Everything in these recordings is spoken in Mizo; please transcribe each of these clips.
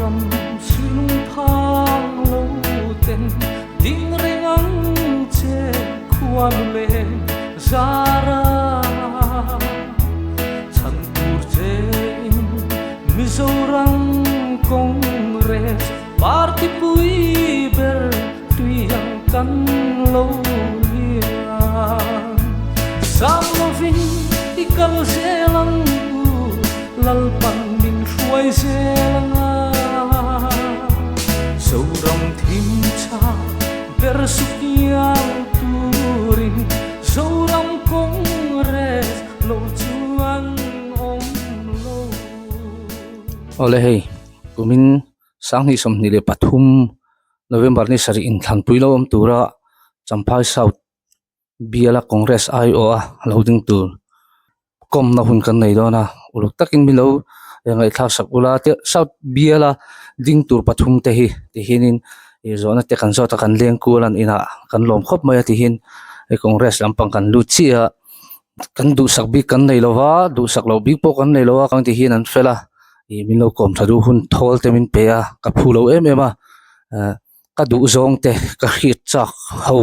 Zoram silung phang lo ten ding reng ang che khuanu leh zara chhan tur che in Mizoram Congress party pui ber tui ang kan lo lian. Zam lovin i kal zel ang u, Lalpan min hruai zel ang a. Zoram thim tha ber sukiang turin Zoram Congress lo chuan awm lo. Awle hei, kumin 2023 November ni sarih inthlanpui lo awm tura Champhai South biala Congress aiawh a lo ding tur kawmna hun kan nei dawn a, uluk takin mi lo ngaihthlak sak ula te South biala ding tur pathum te hi tihianin ih zawhna te kan zawt a kan leng kual an inah kan lawm khawp mai a tihin hei Congress lampang kan lut chiah a kan duhsak bik kan nei lova duhsak loh bik pawh kan nei lo a kan tihian an fel a ih min lo kawm tha duh hun thawl te min pe a ka phu lo em em a eh ka duh zawng te ka hriat chak ho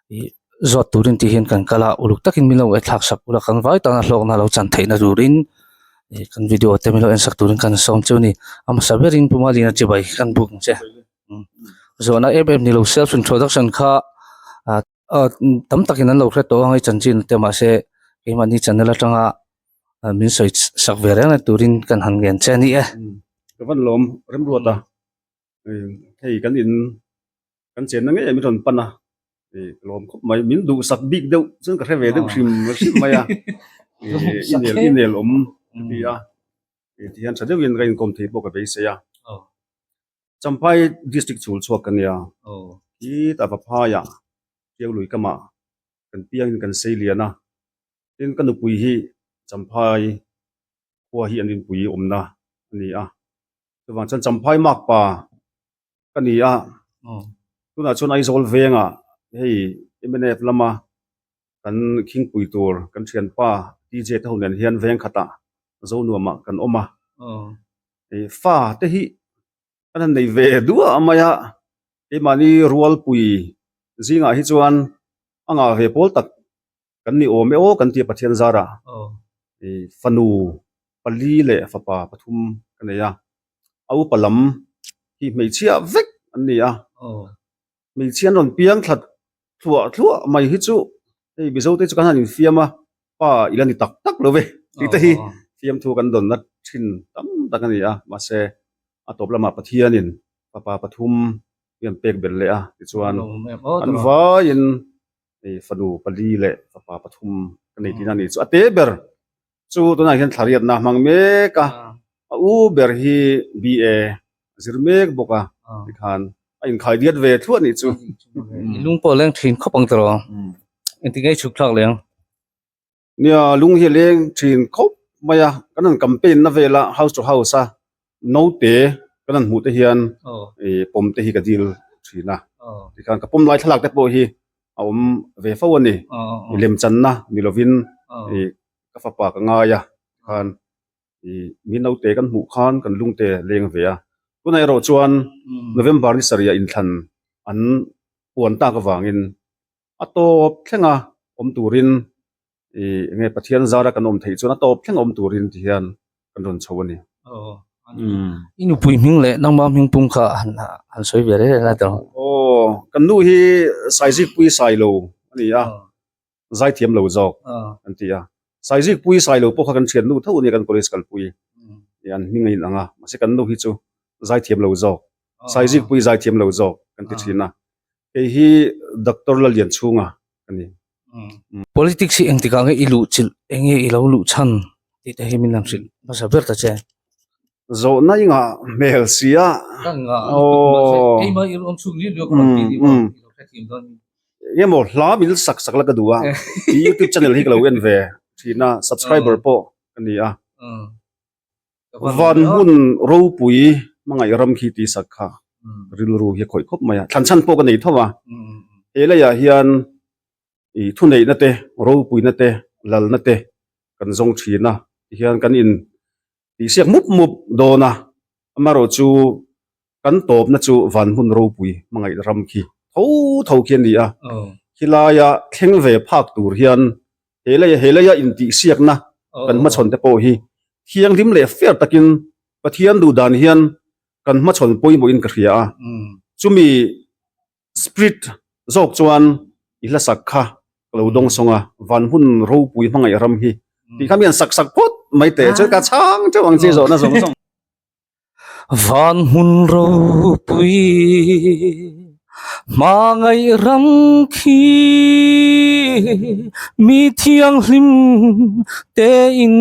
ih zawt turin tih hian kan kal a uluk takin min lo thlak sak ula kan vai tana hlawkna lo chan theihna turin ih kan video te min lo en sak turin kan sawm chu a ni a hmasa berin Pu Malina chibai kan buk ang che zawhna em em ni lo self introduction kha ah ah tam takin an lo hre tawh ang hei chanchin te mahse keimahni channel atanga min sawi sak ve reng reng turin kan han ngen che a ni e. Ka van lawm remruat a. Hei kan in kan chenna ngei min rawn pan a ih ka lawm khawp mai min duhsak bik deuh chuan ka hre ve deuh hrim hrim mai a ih i nel i nel awm ka ti a ih tihian tha deuhin ka inkawm thei pawh ka beisei a Champhai district chhul chhuak ka nia khitah Vaphaiah Tiaului kamah kan piangin kan sei lian a tin ka nupui hi Champhai khua hi an inpui awmna a ni a. Chuvang chuan Champhai makpa ka ni a, tunah chuan Aizawl vengah hei mnf lama kan khingpui tur kan thianpa TJ te ho nen hian veng khatah Zonuamah kan awm a. Fa te hi kan han nei ve duah mai a, keimahni rualpui zingah hi chuan a ngah ve pawl tak Kan ni awm e aw kan tia Pathian zara i fanu pali leh fapa pathum ka nei a, a upa lam hi hmeichhia vek an ni a, hmeichhia an rawn piang thla thluah thluah mai hi chu hei Mizo te chu kan han infiam a, pa i la ni tak tak lo ve tih te hi fiamthu kan dawnna thin tam tak a ni a, mahse a tawp lamah Pathianin fapa pathum hi an pek belh leh a tichuan an vaiin hei fanu pali leh fapa pathum ka nei tihna a ni chu a te ber chu tunah hian thla riatna a hmang mek a a u ber hi BA a zir mek bawk a tikhan a inkhai diat ve thluah a nih chu. I lung pawh a leng thin khawp ang tawh engtin nge i chhuk thlak leh ang? Nia lung hi a leng thin khawp mai a kan han campaign na vela house to house a naute kan han hmuh te hian ih pawm te hi ka dil thin a tikhan ka pawm lai thlalak te pawh hi a awm ve fo a ni lemchanna ni lovin ih ka fapa ka ngai a tikhan ih mi naute kan hmuh khan kan lungte leng ve a tunah erawh chuan November ni sarih ah inthlan an puan tak avangin A tawp thlenga awm turin ih enge Pathian zara kan awm theih chuan a tawp thlenga awm turin ti hian kan rawn chho a ni. I nupui hming leh nangma hming pum kha han han sawi ve reng reng lai tawh. Aw, kan nu hi Saizikpui Sailo a ni a, zaithiam lo zawk an ti a. Saizikpui Sailo pawh kha kan thian nu tho a nia kan college kalpui ih an hming a inang a, mahse kan nu hi chu zaithiam lo zawk, Saizikpui zaithiam lo zawk kan ti thin a. Hei hi Doctor Lalianchhunga a ni. Politics hi engtikah nge i luh chilh, enge i lo luh chhan tih te hi min han hrilh hmasa ber ta che. Zawhna i ngah hmel si a. Ka ngah lutuk mahse keimah i rawn chhuk liu liu ka rawn ti ni maw i lo hrethiam dawn ni. Enge maw hla min sak sak la ka duh a, i youtube channel hi ka lo en ve thin a, subscriber pawh ka ni a. Van hmun ropui hmangaih ram khi tih sak kha rilru hi a khawih khawp mai a, thlan chhan pawh ka nei tho a, he leiah hian ih thuneihna te ropuina te lalna te kan zawng thin a tihian kan in tihsiak mup mup dawn a, amaherawhchu. Kan tawpna chu van hmun ropui hmangaih ram khi tho tho khi a ni a. Khilaia thleng ve phak tur hian he lei he leia intihsiakna kan hmachhawn te pawh hi thianghlim leh fair takin Pathian duh dan hian kan hmachhawn pawimawhin ka hria a. Chumi Spirit zawk chuan i hlasak kha ka lo dawng sawng a, van hun ropui hmangaih ram hi tih kha mi an sak sak phawt mai teh chuan ka chhang teuh ang chi zawhna zawng zawng. Van hmun ropui hmangaih ram khi mi thianghlim te in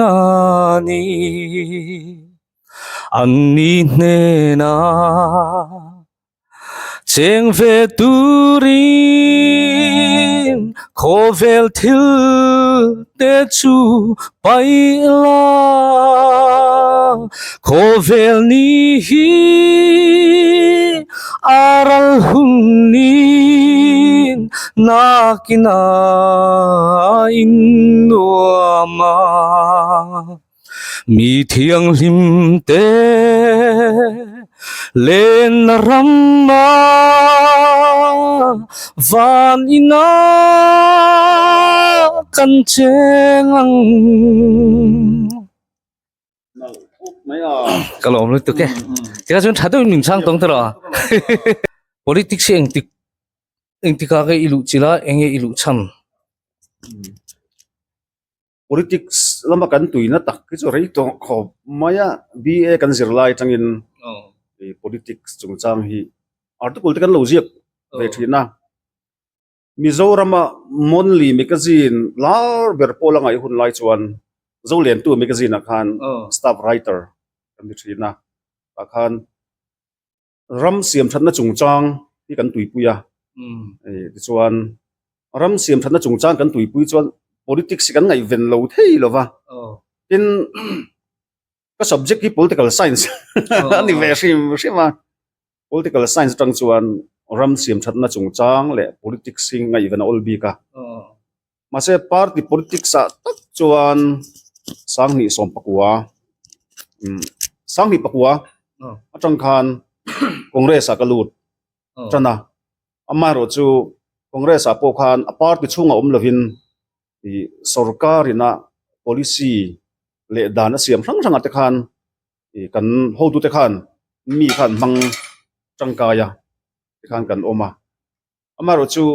a ni. An ni hnenah Cheng ve turin khawvel thil te chu paih la, khawvel ni hi a ral hun nin nakin a innuam a. Mi thianghlim te lenna rama van ina kan cheng ang. Ka lawm lutuk e. Tika chuan tha deuhin min chhang tawng ta rawh a. Politics hi engtik engtikah nge i luh chila enge i luh chhan? Politics lama kan tuina tak hi chu rei tawh khawp mai a, BA kan zir lai atangin politics chungchang hi article te kan lo ziak ve thin a. Mizorama Monthly magazine lar ber pawh la ngaih hun lai chuan Zolentu magazine ah khan staff writer kan ni thin a, tah khan Ram siam thatna chungchang hi kan tuipui a, tichuan ram siam thatna chungchang kan tuipui chuan politics hi kan ngaihven lo thei lo va, tin ka subject hi political science a ni ve hrim hrim a, political science atang chuan ram siam thatna chungchang leh politics hi ngaihven a awl bik a, mahse party politics ah tak chuan sanghnih sawmpakua sanghnih pakua atang khan congress ah ka lut tan a amaherawh chu congress ah pawh khan a party chhungah awm lovin ih sorkar ina policy leh dan a siam hrang hrang ah te khan ih kan hotute khan mi khan hmang tangkai a tikhan kan awm a. Amaherawh chu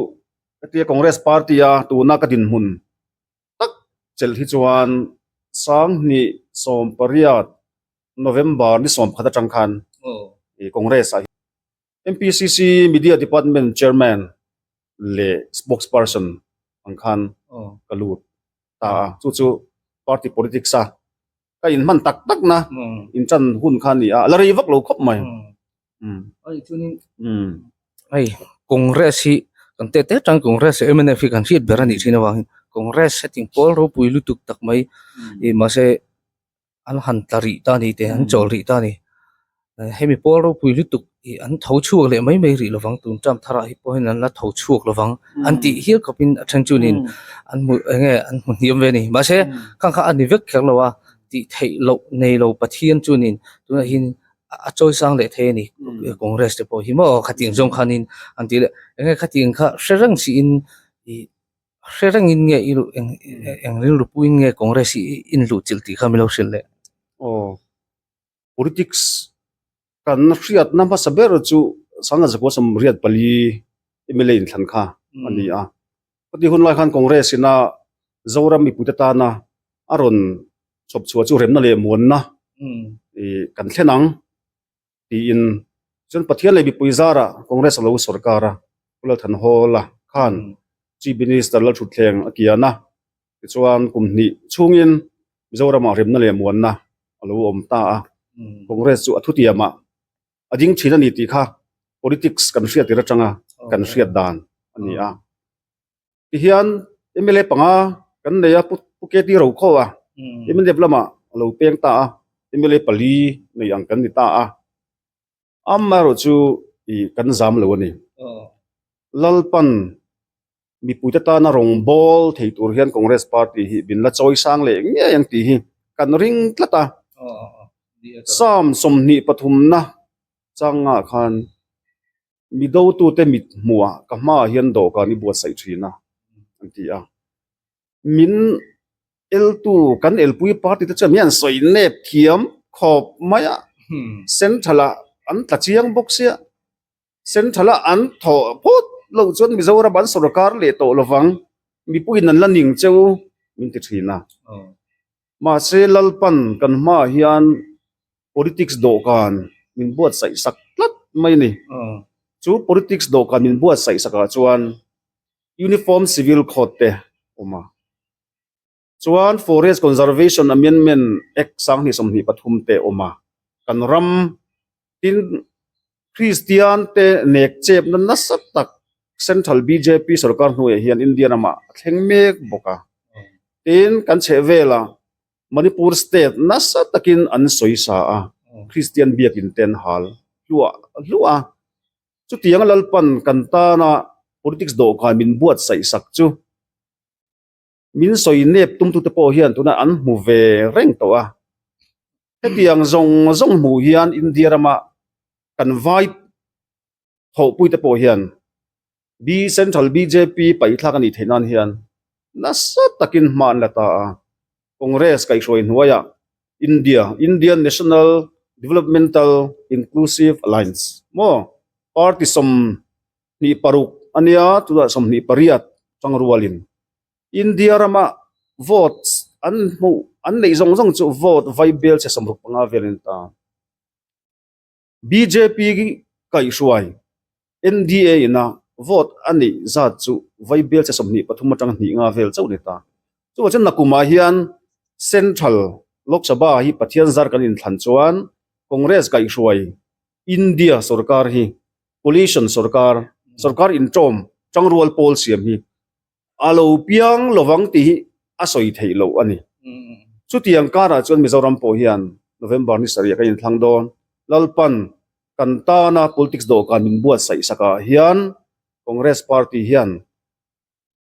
hetia Congress party a tuna ka dinhmun tak chelh hi chuan Sanghnih 18 November ni 11 atang khan Congress ah MPCC Media Department Chairman leh Spokesperson ang khan ka lut ta a, chu chu party politics a ka inhman tak tak na intan hun kha a ni a, a la rei vak lo khawp mai. Hei Congress hi kan teh teh tang Congress leh mnf hi kan hriat ber a nih thin avangin Congress hetiang pawl ropui lutuk tak mai ih mahse an han tla rih ta a ni teh an chawl rih ta a ni hemi pawl ropui lutuk ih an tho chhuak leh mai mai rih lovang tun term tharah hi pawhin an la tho chhuak lovang an tih hial khawpin a then chuanin an hmu eng nge an hmu hniam ve a ni mahse khang kha a ni vek kher lo a tih theih loh nei lo Pathian chuanin tunah hian a chawi sang leh thei a ni Congress te pawh hi maw khatiang zawng khanin an ti leh eng nge khatiang kha hre reng siin ih hre rengin nge i luh eng eng rilru puiin nge Congress hi in luh chilh tih kha min lo hrilh leh. Aw politics kan hriatna hmasa ber chu Sangha Zakua Sawmriat pali mla inthlan kha a ni a. Khawti hun lai khan Congress ina Zoram mipuite tana a rawn chhawp chhuah chu remna leh muanna kan thlen ang tiin chuan Pathian leh mipui zarah Congress a lo sorkar a, Pu Lalthanhawla khan Chief Minister Lalthutthleng a kian a, tichuan kum hnih chhungin Mizoramah remna leh muanna a lo awm ta a, Congress chu a thutiamah a ding thin a ni tih kha politics kan hriat tir atanga kan hriat dan a ni a. Tihian mla panga kan nei a Pu KT Rokhaw a mnf lamah a lo peng ta a mla pali nei ang kan ni ta a amaherawh chu ih kan zam lo a ni. Lalpan Mipuite tana rawngbâwl thei tur hian Congress Party hi min la chawi sang leh ngei ang tih hi kan ring tlat a. Psalm 23na. Changah khan mi dotute mit hmuhah ka hmaah hian dawhkan i buatsaih thin a, an ti a. Min eltu kan elpui party te chuan mi an sawi nep thiam khawp mai a, central ah an tla chiang bawk sia, central a an thawh phawt loh chuan Mizoram an sorkar leh tawh lovang, mipuiin an la ning cheu min ti thin a. Mahse Lalpan kan hmaah hian politics dawhkan min buatsaih sak tlat mai a ni. Chu politics dawhkan min buatsaih sakah chuan Uniform Civil Code te a awm a. Chuan Forest Conservation Amendment Act 2023 te a awm a. Kan ram tin Kristian te nek chepna nasa tak Central bjp sorkar hnuaiah hian India ramah a thleng mek bawk a. Tin kan chhehvelah Manipur state nasa takin an sawi sa a, Kristian biakin te an hal hluah hluah a. Chutianga Lalpan kan tana politics dawhkan min buatsaih sak chu min sawi nep tumtute pawh hian tunah an hmu ve reng tawh a. Hetiang zawng zawng hmuh hian India rama kan vai thawhpuite pawh hian B Central bjp paihthlak a nih theih nan hian nasa takin hma an la ta a, Congress kaihhruai hnuaiah India, Indian National Developmental Inclusive Alliance, maw party 26 a nia tunah 28 tangrualin India rama votes an hmuh an neih zawng zawng chu vote vaibel che 65 vel a ni ta. Bjp kaihhruai NDA ina vote a neih zat chu vaibel che 23 atanga hnih nga vel chauh ni ta. Chuvang chuan nakumah hian Central Lok Sabha hi Pathian zar kan inthlan chuan Congress kaihhruai India sorkar hi coalition sorkar, sorkar intawm tangrual pawl siam hi a lo piang lovang tih hi a sawi theih loh a ni. Chutiang karah chuan Mizoram pawh hian November ni sarih ah kan inthlang dawn. Lalpan kan tana politics dawhkan min buatsaih sakah hian Congress party hian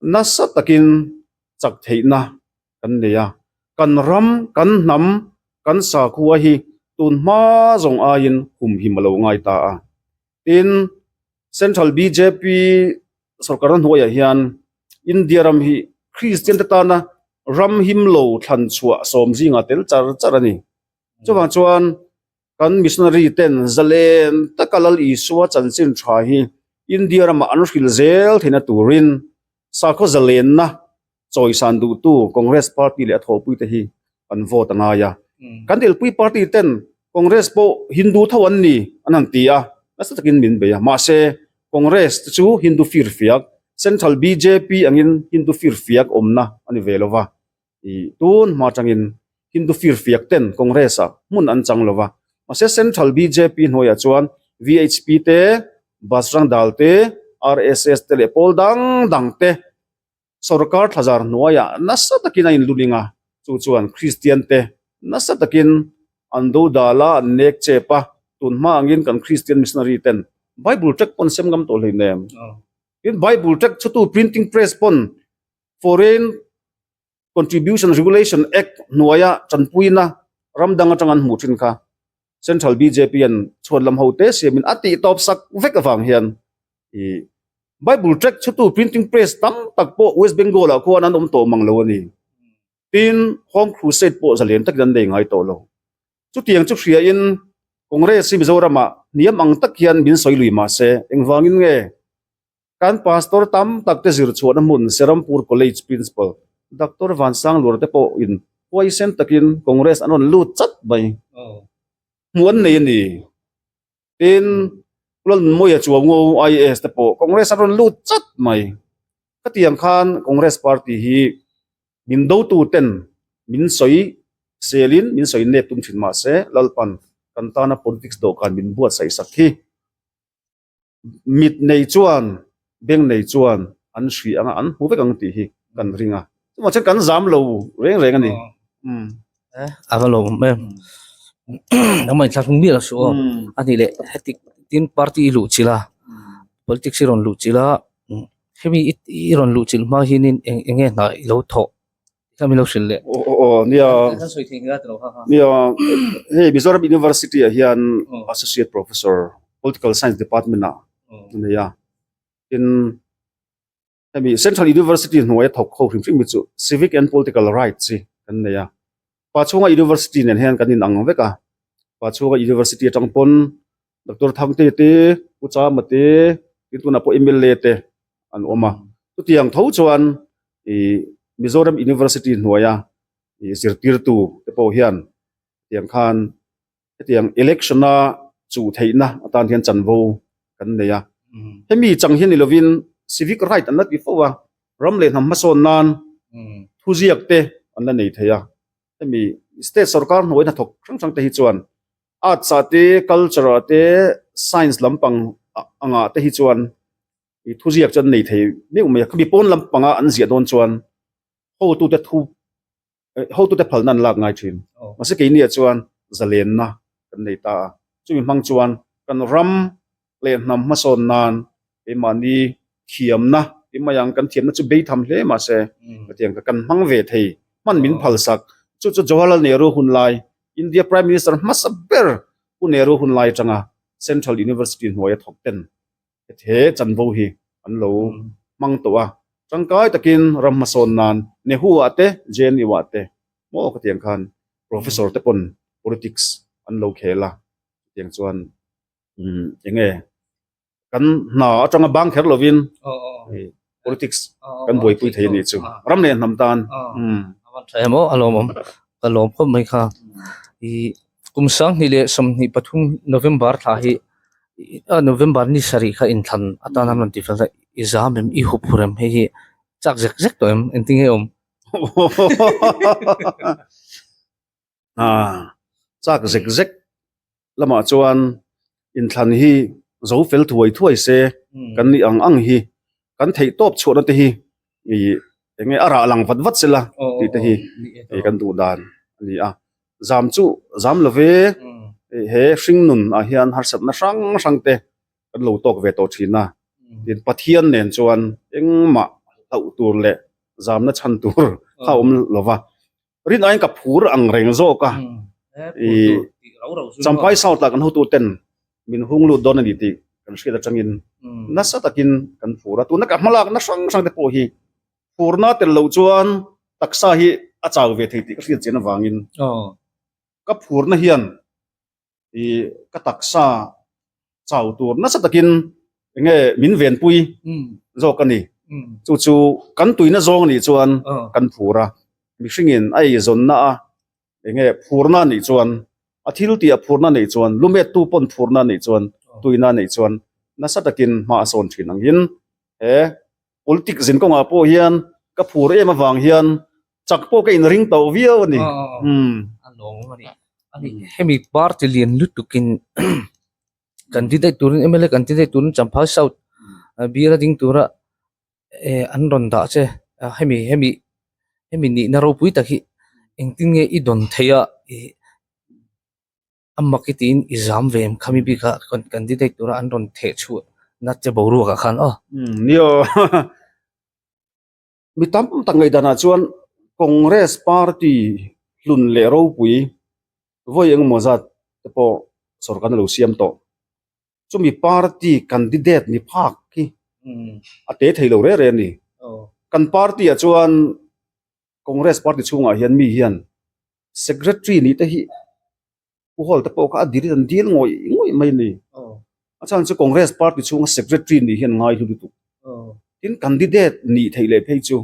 nasa takin chak theihna kan nei a. Kan ram, kan hnam, kan sakhua hi tun hma zawng aiin humhim a lo ngai ta a. Tin, Central bjp sorkarna hnuaiah hian India ram hi Kristian te tana ram him lo thlan chhuah sawm zingah tel char char a ni. Chuvang chuan kan missionary ten zalen taka Lal Isua chanchin tha hi India ramah an hrilh zel theihna turin sakhaw zalenna chawisan duhtu Congress party leh a thawhpui te hi an vote a ngai a. Kan dilpui party ten Congress pawh Hindu tho an ni an han ti a, nasa takin min bei a. Mahse, Congress te chu Hindu firfiak, Central bjp angin Hindu firfiak awmna a ni ve lo va. Ih, tun hma atangin Hindu firfiak ten Congress ah hmun an chang lo va. Mahse, Central bjp hnuaiah chuan VHP te, Bajrang Dal te, RSS te leh pawl dang dang te Sorkar thlazar hnuaiah nasa takin a inluling a, chu chuan Kristiante nasa takin an dodal a, an nek chep a, tun hma angin kan Kristian missionary ten Bible tract pawn sem ngam tawh hleinem. Tin, Bible tract chhutu printing press pawn Foreign Contribution Regulation Act hnuaia tanpuina ram dang atang an hmuh thin kha Central bjp an chhuat lam ho te siamin a tih tawp sak vek avang hian ih Bible tract chhutu printing press tam tak pawh West Bengal ah khuan an awm tawh mang lo a ni. Tin, Home Crusade pawh zalen takin an nei ngai tawh lo. Chutiang chu hriain Congress hi Mizoramah hniam ang tak hian min sawi lui mah se engvangin nge Kan pastor tam tak te zir chhuahna hmun Serampur College Principal Doctor Vansanglura te pawh in huaisen takin Congress an rawn lut chat mai. Hmuh an nei a ni. Tin, Lalnunmawia Chuango IAS te pawh Congress an rawn lut chat mai. Khatiang khan Congress party hi min dotu ten min sawi selin min sawi nep tum thin mahse Lalpan kan tana politics dawhkan min buatsaih sak hi. Mit nei chuan beng nei chuan an hri anga an hmu vek ang tih hi kan ring a. Chuvang chuan kan zam lo reng reng a ni. A va lo awm em. Nangmah inthlahrung miah lo suh aw. A nih leh heti tin party i luh chilh a, politics i rawn luh chilh a, hemi i rawn luh chilh hma hianin eng enge hna i lo thawh? Kha min lo hrilh leh. Aw aw aw nia. Kan sawi thei nghal tilo kha kha. Nia hei Mizoram University ah hian Associate Professor Political Science Department ah a nei a. Tin hemi Central University hnuaia thawk ho hrim hrim hi chu Civic and Political Rights hi kan nei a. Pachhunga University nen hian kan inang vek a. Pachhunga University atang pawn Doctor Thangte te, Pu Chama te, tin tunah pawh mla te an awm a. Chutiang tho chuan ih Mizoram University hnuaia ih zirtirtu te pawh hian hetiang khan hetiang election a chuh theihna atan hian chanvo kan nei a. Hemi chang hi ni lovin civic right an la ti fo a, ram leh hnam hmasawn nan thuziak te an la nei thei a. Hemi state sorkar hnuai hnathawk hrang hrang te hi chuan Arts ah te, culture ah te, science lampang angah te hi chuan ih thuziak chu an nei thei meuh mai a. Khami pawn lampanga an ziah dawn chuan hotute thu eh hotute phalna an lak ngai thin. Mahse keiniah chuan zalenna kan nei ta a. Chumi hmang chuan kan ram leh hnam hmasawn nan keimahni thiamna ti mai ang kan thiamna chu beitham hle mahse hetiang kha kan hmang ve thei hman min phalsak chu chu Jawaharlal Nehru hun lai India Prime Minister hmasa ber Pu Nehru hun lai atanga Central University hnuaia thawk ten he chanvo hi an lo hmang tawh a tangkai takin ram hmasawn nan Nehu ah te JNU ah te maw khatiang khan Professor te pawn politics an lo khel a hetiang chuan eng nge kan hna atanga bang kher lovin politics kan buaipui thei a nih chu ram leh hnam tan tha em aw a lawmawm ka lawm khawp mai kha ih kum sanghnih leh 23 November thla hi November ni sarih kha inthlan atan an rawn ti fel a i zam em i hup hur em hei hi chak zek zek tawh em engtin nge awm Chak zek zek lamah chuan inthlan hi zo fel thuai thuai se kan nih ang ang hi kan theih tawp chhuahna te hi ih eng nge a rah lang vat vat sela tih te hi ih kan duh dan a ni a zam chu zam lo ve he hring nun ah hian harsatna hrang hrang te kan lo tawk ve tawh thin a tin Pathian nen chuan engmah hlauh tur leh zamna chhan tur kha a awm lo va. Rin aiin ka phur ang reng zawk a, ih Champhai South ah kan hotu ten min hung lut dawn a ni tih kan hriat atangin nasa takin kan phur a, tuna ka hmalakna hrang hrang te pawh hi phurna tel loh chuan taksa hi a chau ve thei tih ka hriat chian avangin ka phurna hian ih ka taksa chau tur nasa takin enge min venpui zawk a ni chu chu kan tuina zawng anih chuan kan phur a mihringin a eizawnna a enge phurna anih chuan a thil tih a phurna anih chuan lumet tu pawn phurna anih chuan tuina anih chuan nasa takin hma a sawn thin angin he politic zin kawngah pawh hian ka phur em avang hian chak pawh ka inring tawh viau a ni. A lawm a ni. A ni hemi party lian lutukin candidate turin mla candidate turin Champhai South bial a ding tura eh an rawn dah che hemi hemi hemi nihna ropui tak hi engtin nge i dawn theih a ih A mak i tiin i zam ve em khami bik a candidate tura an rawn theh chhuah na che boruak ah khan aw. Nio mi tam tak ngaihdan ah chuan Congress party hlun leh ropui vawi engemaw zat te pawh sorkar na lo siam tawh. Chumi party candidate ni phak hi a te thei lo reh reh a ni. Kan party ah chuan Congress party chhungah hian mi hian Secretary nih te hi Pu Hall te pawh kha a dil an dil ngawih ngawih mai a ni. A chhan chu Congress party chhunga Secretary nih hian ngai hlu lutuk. Tin candidate nih theih leh phei chu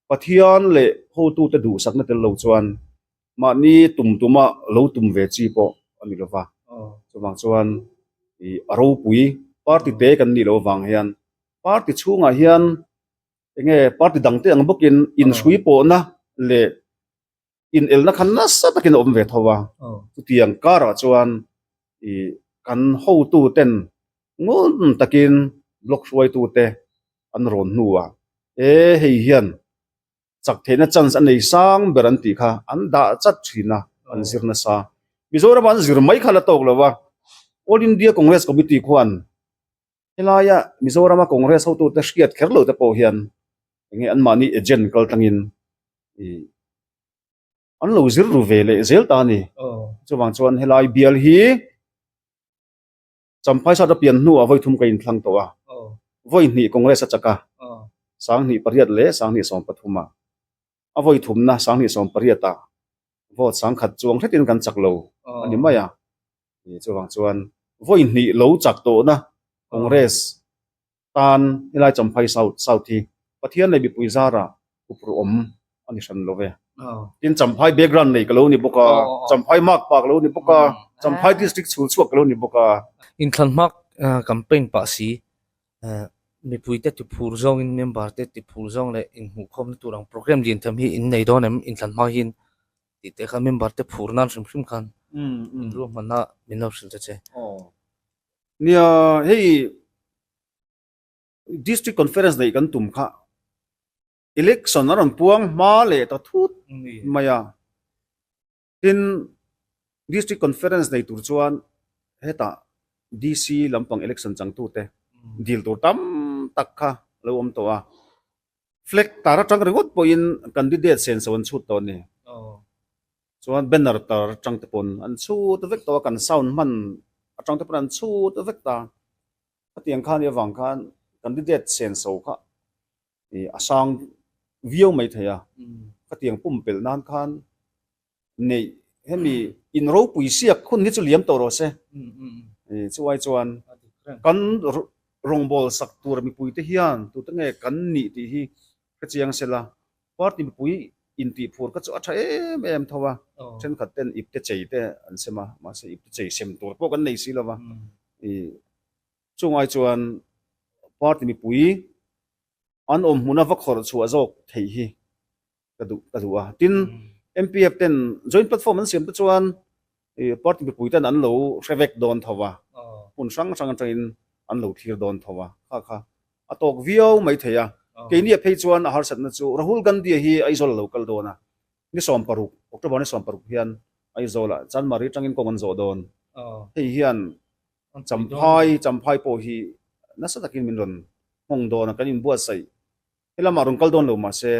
Pathian leh hotute duhsakna tel lo chuan mahni tum tuma lo tum ve chi pawh a ni lova. Chuvang chuan ih a ropui party te kan nih loh avang hian party chhungah hian enge party dangte ang bawkin inhrui pawhna leh inelna kha nasa takin a awm ve tho a, chutiang karah chuan ih kan hotu ten ngun takin block hruaitu te an rawn hnuah e hei hian chak theihna chance a nei sang ber an tih kha an dah chat thin a, an zir nasa. Mizoram an zir mai kha la tawk lo a, All India Congress Committee khuan Helaia Mizorama Congress hotute hriat kher lo te pawh hian enge anmahni agent kal tlangin ih. an lo zir ru ve leh zel ta a ni. Chuvang chuan helai bial hi Champhai South a pian hnuah vawi thum ka inthlang tawh a, vawi hnih Congress a chak a, 2008 leh 2013 ah. A vawi thumna 2018 ah vote sangkhat chuang hretin kan chak lo a ni mai a. Chuvang chuan vawi hnih lo chak tawhna Congress tan helai Champhai South South hi Pathian leh mipui zarah upru awm a ni hran lo ve. Tin Champhai background nei ka lo ni bawk a, Champhai mark pa ka lo ni bawk a, Champhai district chhul chhuak ka lo ni bawk a. Inthlan hmak campaign pah si mipuite tiphur zawngin member te tiphur zawng leh inhmuhkhawmna tur ang program lian tham hi in nei dawn em inthlan hma hian tih te kha member te phur nan hrim hrim khan ruahmanna min lo hrilh ta che. Nia hei District Conference neih kan tum kha election a rawn puang hma leh ta thut mai a. Tin, District Conference nei tur chuan hetah DC lampang election changtute dil tur tam tak kha a lo awm tawh a. Flag tar atang ringawt pawhin candidate senso an chhut tawh a ni. Chuan banner tar atang te pawn an chhut vek tawh a, kan sound hman atang te pawn an chhut vek ta. Khatiang kha nih avang khan candidate senso kha ih a sang viau mai thei a. Khatiang pumpelh nan khan neih hemi in ropui siak hun hi chu liam tawh rawh se. Ih chuai chuan kan rawngbâwl sak tur mipuite hian tute nge kan nih tih hi hrechiang sela party mipui intihphur kha chu a tha em em tho a, thenkhat ten ipte chei te an sem a, mahse ipte chei sem tur pawh kan nei si lo va, ih chungai chuan party mipui an awm hmuna va khawrh chhuah zawk theih hi ka duh ka duh a. Tin, MPF ten joint platform an siam te chuan ih party mipui ten an lo hre vek dawn tho va, hmun hrang hrang atangin an lo thlir dawn tho va, kha kha a tawk viau mai thei a. Keini a phei chuan a harsatna chu Rahul Gandhi hi Aizawl a lo kal dawn a, ni 16, October ni 16 hian Aizawl ah Chanmari atangin kawng an zawh dawn. Hei hian Champhai, Champhai pawh hi nasa takin min rawn nghawng dawn a, kan inbuatsaih Helamah rawn kal dawn lo mahse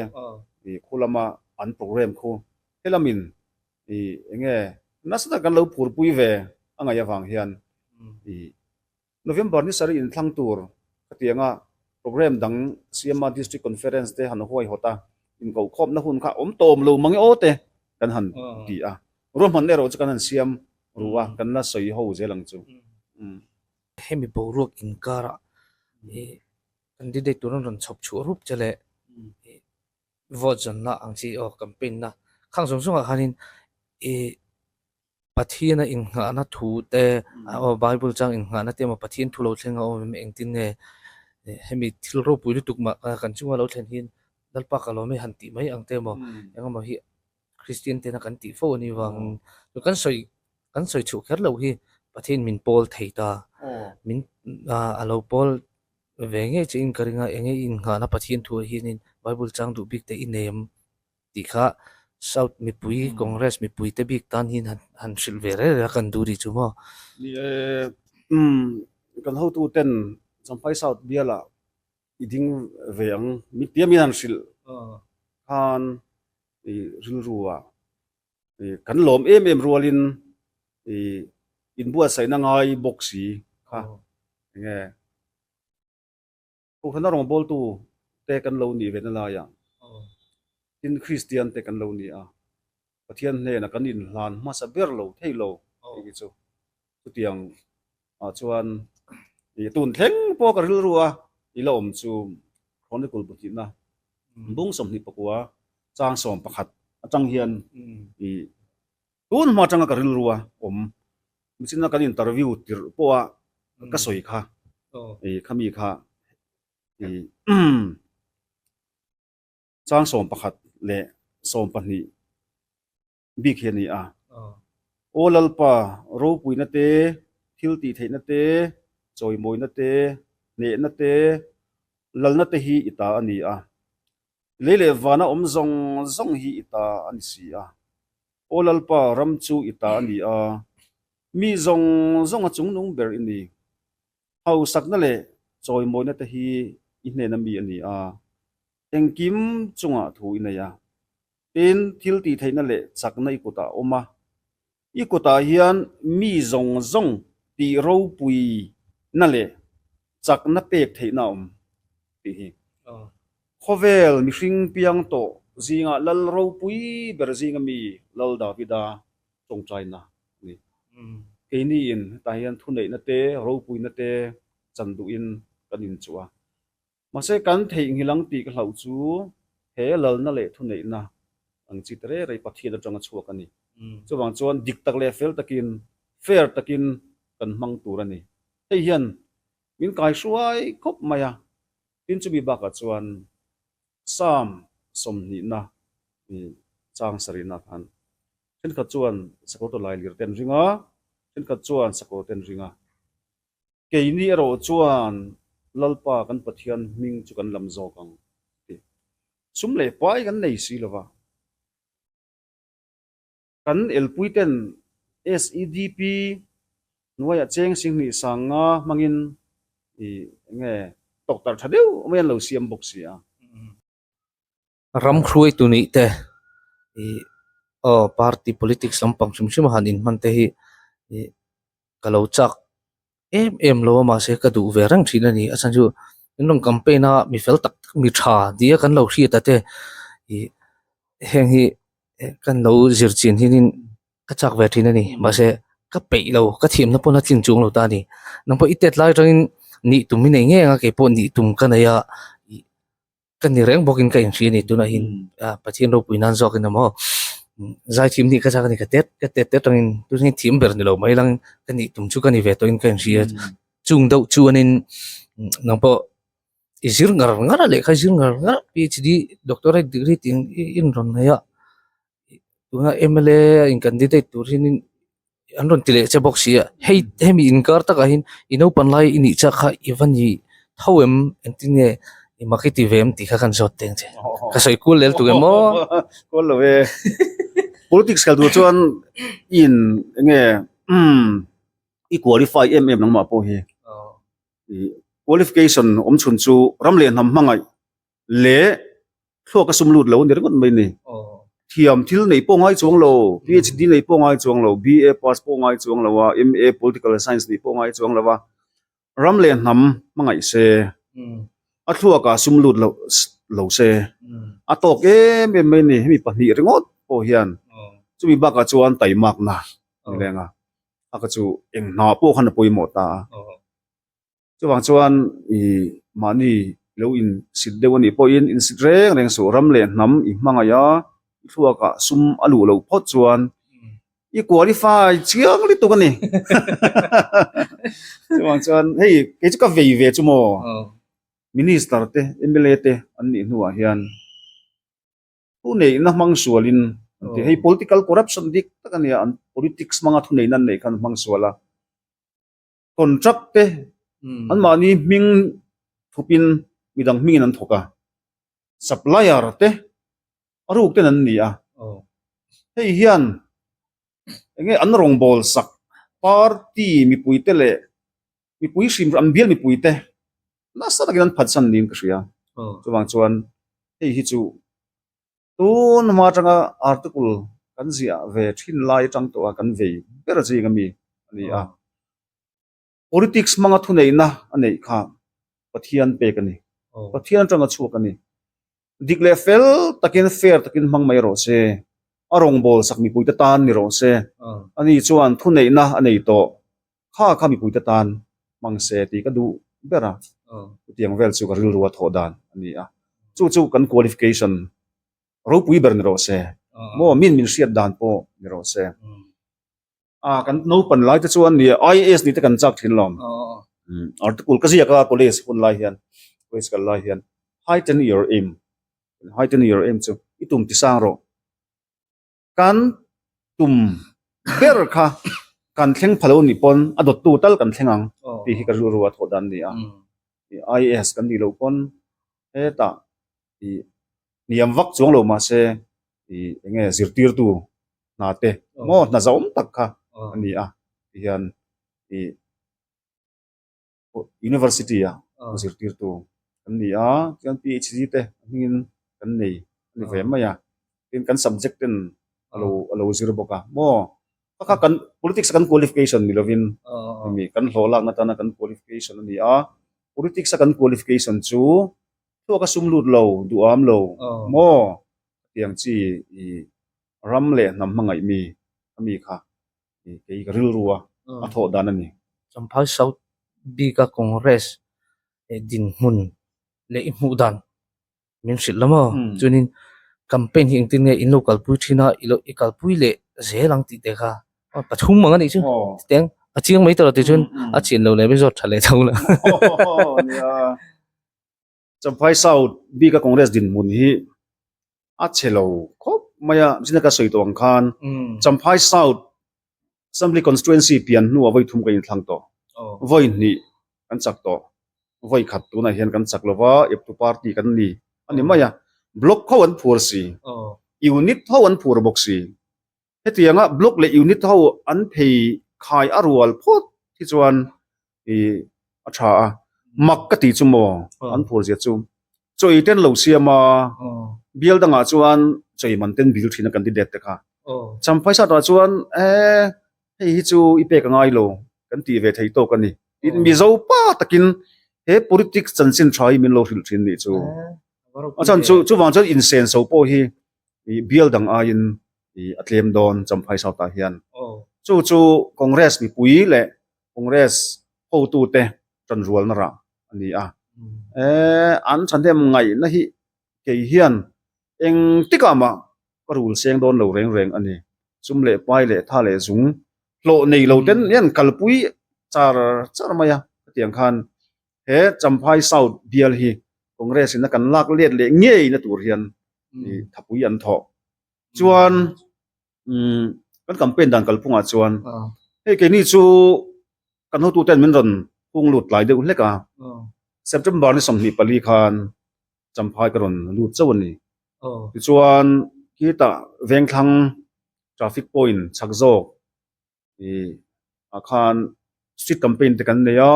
ih khu lama an program khu helamin ih eng nge nasa tak kan lo phurpui ve a ngaih avang hian ih November ni sarih inthlang tur khatianga program dang CMA District Conference te han huaihawt a inkohkhawmna hun kha awm tawm lo mange aw te kan han ti a, ruahmanna erawh chu kan han siam ru a, kan la sawi ho zel ang chu. Hemi boruak inkarah ih Candidate tur an rawn chhawp chhuah rup che leh vote zawnna ang chi aw campaign na khang zawng zawng ah khanin ih Pathian a innghahna thu te aw bible chang innghahna te emaw Pathian thu lo thleng a awm em engtin nge hemi thil ropui lutuk mah kan chunga lo thlen hian Lalpa ka lawm e han tih mai ang te emaw engemaw hi Kristian tena kan tih fo a nih vangin kan sawi kan sawi chhuah kher loh hi Pathian min pawl thei ta min a lo pawl Ve ngei che in ka ring a, enge i innghahna Pathian thuah hianin Bible chang duh bik te i nei em tih kha South mipui, Congress mipui te bik tan hian han han hrilh ve reng reng a kan duh rih chu maw? Ni e, umm kan hotu ten Champhai South bialah i ding ve ang min tia min han hrilh khan i rilru ah kan lawm em em rualin i inbuatsaihna ngai bawk si kha enge Kohhrana rawngbawltu te kan lo nih ve na laiah tin Kristian te kan lo ni a, Pathian hnenah kan inhlan hmasa ber lo thei lo tih hi chu chutiang ah chuan i tun thleng pawh ka rilru a i la awm chu Chronicle pahnihna bung 24 chang 11 atang hian i tun hma atanga ka rilru a awm michina kan interview tirh pawha ka sawi kha i khami kha i chang 11 leh 12 bik hi a ni a. Aw Lalpa, ropuina te, thil tih theihna te, chawimawina te, hnehna te, lalna te hi i ta a ni a. Lei leh vana awm zawng zawng hi i ta a ni si a. Aw Lalpa, ram chu i ta a ni a, mi zawng zawnga chungnung ber i ni. Hausakna leh chawimawina te hi i hnena mi a ni a, engkim chungah thu i nei a. Tin, thil tih theihna leh chakna i kutah a awm a. I kutah hian mi zawng zawng tih ropuina leh chakna pek theihna a awm tih hi. Khawvel mihring piang tawh zingah lal ropui ber zinga mi Lal Davida tawngtaina a ni. Keiniin hetah hian thuneihna te, ropuina te chan duhin kan inchuh a. Mahse kan theihnghilh ang tih ka hlauh chu he lalna leh thuneihna ang chi ta rei rei Pathian atanga chhuak a ni. Chuvang chuan dik tak leh fel takin, fair takin kan hmang tur a ni. Hei hian min kaihruai khawp mai a, tin chumi bakah chuan Psalm sawmhnihna chang sarihna khan thenkhat chuan sakawr tawlai lir te an ring a, thenkhat chuan sakawr te an ring a. Keini erawh chuan Lalpa kan Pathian hming chu kan lam zawk ang tih sum leh pai kan nei si lo va. Kan elpuiten SEDP hnuaiah cheng singhnih sang nga hmangin ih eng nge tawktarh tha deuh mai an lo siam bawk si a. Ram hruaitu nih te ih aw party politics lampang hrim hrim a han inhman te hi ih ka lo chak em em lo a mahse ka duh ve reng thin a ni a chhan chu in rawn campaign a mi fel tak tak mi tha nia kan lo hriat a te ih heng hi kan lo zir chin hian in ka chak ve thin a ni mahse ka peih lo ka thiamna pawn a tlin chuang lo ta a ni nang pawh i tet lai atangin nih tum i nei ngei ang a keipawh nih tum ka nei a ih. Ka ni reng bawkin ka inhria a ni tunah hian Pathian ropui nan zawkin emaw zaithiam nih ka chak a ni ka tet ka tet te atangin tunah hian thiam ber ni lo mai lang ka nih tum chu ka ni ve tawhin ka inhria chung deuh chuanin nang pawh i zir ngar ngar a lehkha i zir ngar ngar a PhD doctorate degree tih i inrawn nei a tuna M_L_A a in candidate tur hianin an rawn ti leh che bawk si a hei hemi inkar takah hian i naupan lai i nih chak kha i va ni tho em engtin nge i mak i ti ve em tih kha kan zawt teng che ka sawi kual lel tuk em aw kual lo e politics kal tur chuan i in enge umm i qualify em em nangmah pawh hi i qualification awm chhun chu ram leh hnam hmangaih leh thluak a sum lut lo a ni ringawt mai a ni. Thiam thil neih pawh ngai chuang lo, PhD neih pawh ngai chuang lo, BA pass pawh ngai chuang lo a, MA Political Science neih pawh ngai chuang lo a, ram leh hnam hmangaih se, a thluakah sum lut lo lo se, a tawk em em mai a ni. Hemi pahnih ringawt pawh hian chumi bakah chuan taimakna a ni reng a, a kha chu eng hna pawh khan a pawimawh ta a. Chuvang chuan i mahni lo insit deuh a nih pawhin insit reng reng suh ram leh hnam i hmangaih a, i thluakah sum a luh loh phawt chuan i qualify chiang lutuk a ni. Chuvang chuan hei kei chu ka vei ve chu maw Minister te MLA te an nih hnuah hian thuneihna hmang sualin an ti. Hei political corruption dik tak a nia an politics hmanga thuneihna an neih khan hmang sual a. Contract te an mahni hming thupin midang hmingin an thawk a, supplier te a ruk ten an ni a, hei hian enge an rawngbâwl sak party mipui te leh mipui hrim an bial mipui te nasa takin an phatsan niin ka hria, chuvang chuan hei hi chu. Tun hma atanga article kan ziah ve thin lai atang tawh a kan vei ber zing ami a ni a. Politics hmanga thuneihna a neih kha Pathian pek a ni. Pathian atanga chhuak a ni. Dik leh fel takin fair takin hmang mai rawh se. A rawngbâwl sak mipuite tan ni rawh se. Ani chuan thuneihna a nei tawh. Kha kha mipuite tan hmang se tih ka duh ber a, chutiang vel chu ka rilru a thawh dan a ni a. Chu chu kan qualification ropui ber ni rawh se, maw min min hriat dan pawh ni rawh se. A kan naupan lai te chuan ni IAS ni te kan chak thin lo. Article ka ziak a college hun lai hian, college kal lai hian heighten your aim, heighten your aim chu i tum ti sang rawh. Kan tum ber kha kan thleng pha lo nih pawn a dawttu tal kan thleng ang tih hi ka rilru a thawh dan a ni a. IAS kan nih loh pawn hetah ih hniam vak chuang lo mahse ih eng nge zirtirtu hna te maw hna zauhawm tak kha a ni a tihian ih University a zirtirtu kan ni a, chuan PhD te a hmingin kan nei a ni ve mai a. Tin kan subject ten a lo a lo zir bawk a maw kha kha kan politics a kan qualification ni lovin hemi kan hlawh lakna atana kan qualification a ni a politics a kan qualification chu thluak a sum lut lo duham lo maw tiang chi ih ram leh hnam hmangaih mi a mi kha ih kei ka rilru a a thawh dan a ni. Champhai South bika Congress dinhmun leh i hmuh dan min hrilh la maw chuanin campaign hi engtin nge in lo kalpui thin a i lo i kalpui leh zel ang tih te kha pathum ang a nih chu teng a chiang mai tawh tih chuan a chian lo leh mai zawt tha leh tho la Champhai South bika Congress dinhmun hi a chhe lo khawp mai a zina ka sawi tawh ang khan Champhai South Assembly Constituency pian hnuah vawi thum ka inthlang tawh. Vawi hnih kan chak tawh. Vawi khat tunah hian kan chak lova, eptu party kan ni a ni mai a. Block ho an phur si, unit ho an phur bawk si. Hetianga block leh unit ho an phei khai a rual phawt hi chuan ih a tha a. Mak ka ti chu maw an phur zia chu. Chawi ten lo siam a, bial dangah chuan chawi man ten bil thin a kan ti det te kha. Champhai sat ah chuan eh hei hi chu i pek a ngai lo kan tih ve thei tawk a ni. Tin Mizo pa takin he politics chanchin tha hi min lo hrilh thin nih chu. A chhan chu chuvang chuan insenso pawh hi ih bial dang aiin ih a tlem dawn Champhai South ah hian. Chu chu Congress mipui leh Congress hotute tanrualna rah a ni a. Eh an thahnem ngaihna hi kei hian eng tikah mah ka rul seng dawn lo reng reng a ni. Sum leh pai leh tha leh zung hlawh nei lo ten hian kalpui char char mai a. Hetiang khan he Champhai South bial hi Congress in a kan lak let leh ngei na tur hian thapui an thawh. Chuan kan campaign dan kalphungah chuan hei keini chu kan hotuten min rawn hung lut tlai deuh hlek a. September ni 24 khan Champhai ka rawn lut chauh a ni. Tichuan khitah Vengthlang traffic point chhak zawk ih ah khan street campaign te kan nei a,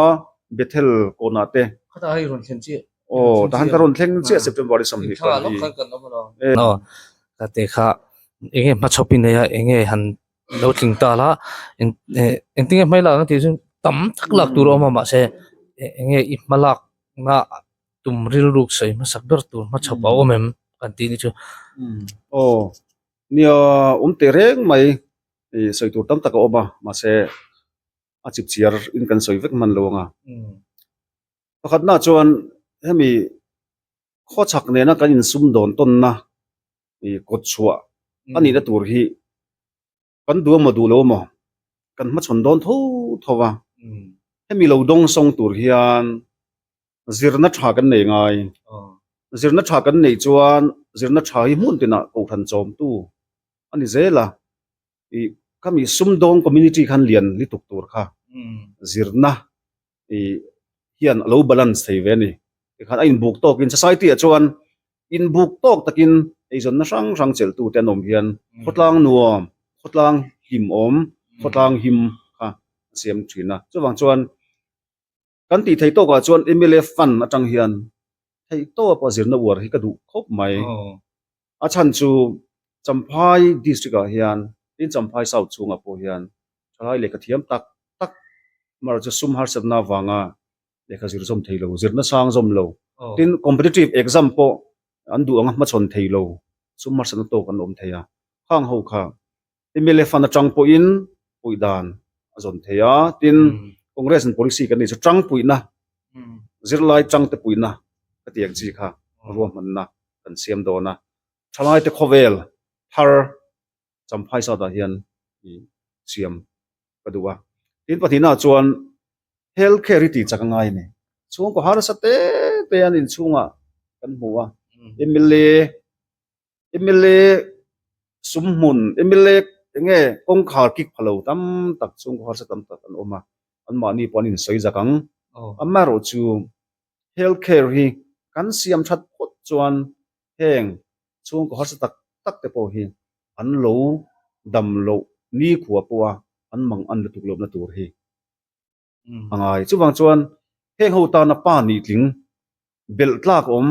Bethel kawnah te. Khatah hei rawn thlen chiah. Aw tahan ka rawn thleng chiah September ni 24 hi. Aw ka te kha enge hmachhawp i nei a enge han lo tling ta la engtin nge hmai lak ang tih chu tam tak lak tur a awm a mahse enge i hma lak na tum rilruk sawi hmasak ber tur hmachhawp a awm em kan tih ni chu. Aw nia awm teh reng mai ih sawi tur tam tak a awm a mahse a chip chiar in kan sawi vek hman lo ang a. Pakhatna chuan hemi khawchhak nena kan insum dawn tawnna ih kawt chhuah a nihna tur hi kan duh emaw duh lo emaw kan hmachhawn dawn tho tho a, hemi lo dawng sawng tur hian zirna tha kan nei ngai, zirna tha kan neih chuan zirna tha hi hmun tinah kohhran chawmtu a ni zel a, ih khami sumdawng community khan lian lutuk tur kha zirna ih hian a lo balance thei ve a ni. Tikhan a inbuk tawkin society ah chuan inbuk tawk takin eizawnna hrang hrang chelh tute an awm hian khawtlang nuam, khawtlang hlimawm, khawtlang him kha a siam thin a. Chuvang chuan kan tih theih tawkah chuan mla fund atang hian theih tawpa zirna uar hi ka duh khawp mai. A chhan chu Champhai district ah hian tin Champhai South chhungah pawh hian thalai lehkha thiam tak tak amaherawhchu chu sum harsatna avanga lehkha zir zawm thei lo, zirna sang zawm lo, tin competitive exam pawh an duh anga hmachhawn thei lo, sum harsatna tawk an awm thei a, khang ho kha mla fund atang pawhin puih dan a zawn thei a, tin Congress in policy kan neih chu tang puihna, zirlai tangte puihna ka ti ang chi kha ruahmanna kan siam dawn a, thalaite khawvel thar Champhai South-ah hian siam ka duh a. Tin pahnihnaah chuan health care hi tih chak a ngai a ni. Chhungkaw harsa te te an inchhungah kan hmu a, mla mla sum hmun mla enge kawngkhar kik pha lo tam tak chhungkaw harsa tam tak an awm a, anmahni pawh an insawi zak ang. Amaherawhchu health care hi kan siam that phawt chuan heng chhungkaw harsa tak tak te pawh hi an lo dam loh nikhua pawha an mang an lutuk lohna tur hi a ngai. Chuvang chuan heng ho tana pa nih tling belh tlak awm